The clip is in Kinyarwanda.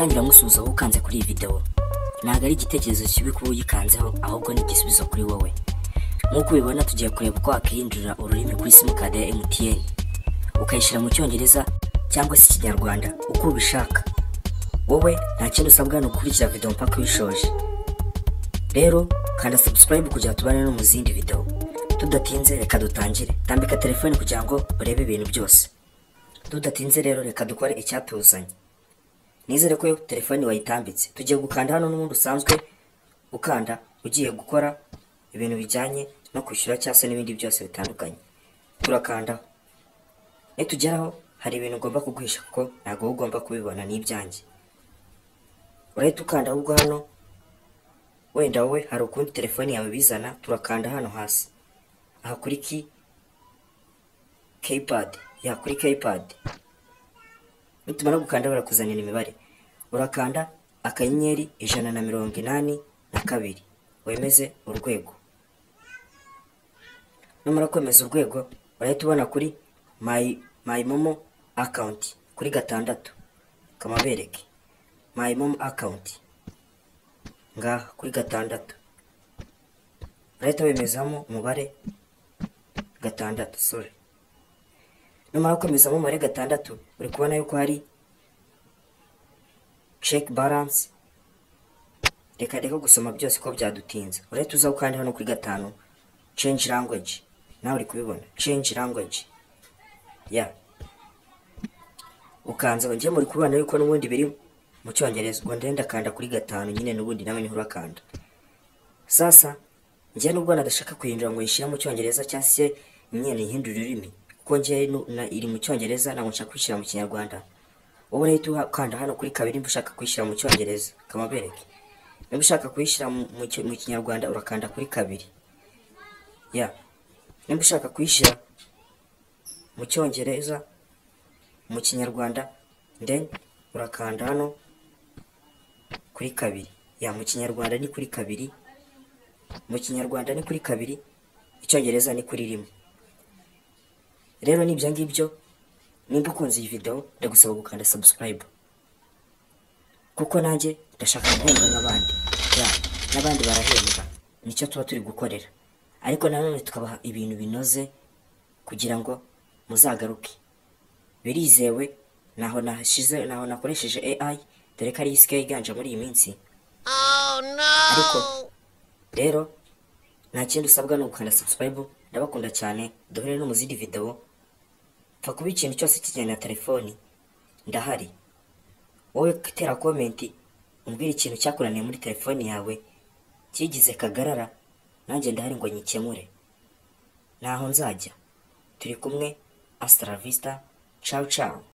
Ndatangira musuhuza wowe ukanze kuri iyi video. Ntabwo ari igitekerezo kibi kuba uyikanzeho, ahubwo ni igisubizo kuri wowe. Nk'uko ubibona, tugiye kureba uko wakihindurira ururimi kuri simukadi ya MTN, ukayishyira mu Cyongereza cyangwa se Ikinyarwanda, uko ubishaka. Wowe nta kindi usabwa, ni ugukurikira video mpaka uyishoje. Rero kanda subscribe kugira ngo tubane no mu zindi video. Tudatinze, reka dutangire. Tambika telefone kugira ngo urebe ibintu byose. Tudatinze rero, reka dukore icyatuzanye. Nizere ko telefone wayitambitse. Tugiye gukanda hano n'ubundi usanzwe ukanda ugiye gukora ibintu bijyanye no kwishyura cyangwa se n'ibindi byose bitandukanye. Turakandaho. Nitugeraho, hari ibintu ugomba kuguhisha kuko ntabwo wowe ugomba kubibona, ni ibyanjye. Urahita ukanda ahubwo hano, wenda wowe hari ukundi telefone yawe bizana. Turakanda hano hasi aha kuri keypad ya kuri keypad. Nitumara gukanda, barakuzanira imibare. Urakanda *182, wemeze urwego. Numara kwemeza urwego, urahita ubona kuri my MoMo account kuri 6. Kamabereke my MoMo account ngaha kuri 6. Urahita wemezamo umubare 6, sorry. Numara kwemezamo umubare 6, uri kubona yuko hari check balance. Reka reka gusoma byose ko byadutinze. Urahita uza ukanda hano kuri 5, change language. Nawe uri kubibona, change language ya ukanza. Ngiye muri kubibona yuko n'ubundi biri mu Cyongereza. Ubwo ndenda kanda kuri 5 nyine, n'ubundi nawe niho urakanda. Sasa njye nubwo nadashaka kuhindura ngo yishyire mu Cyongereza cyangwa se nyine ihindure ururimi, kuko njye iri mu Cyongereza, ntabwo nshaka kwishyira mu Kinyarwanda. Wowe urahita ukanda hano kuri 2 nimba ushaka kuyishyira mu Cyongereza. Kamabereke, niba ushaka kuyishyira mu Kinyarwanda, urakanda kuri 2 ya. Nimba ushaka kuyishyira mu Cyongereza, mu Kinyarwanda, then urakanda hano kuri 2 ya. Mu Kinyarwanda ni kuri 2, mu Kinyarwanda ni kuri 2, Icyongereza ni kuri 1. Rero n'ibyo ngibyo. Nimba ukunze iyi video, ndagusaba gukanda subscribe, kuko nanjye ndashaka guhembwa nk'abandi ya. N'abandi barahembwa, nicyo tuba turi gukorera, ariko nanone tukabaha ibintu binoze kugira ngo muzagaruke. Birizewe, naho nashize, naho nakoresheje AI, dore ko ari isigaye yiganje muri iyi minsi. Ariko rero nta kindi usabwa, ni ugukanda subscribe. Ndabakunda cyane, duhure no mu zindi video. Pfa kuba ikintu cyose kijyanye na telefoni, ndahari. Wowe tera comment umbwire ikintu cyakunaniye muri telefoni yawe kigize kagarara, nanjye ndahari ngo nyikemure. Ntaho nzajya, turi kumwe. Hasta la vista, ciao ciao.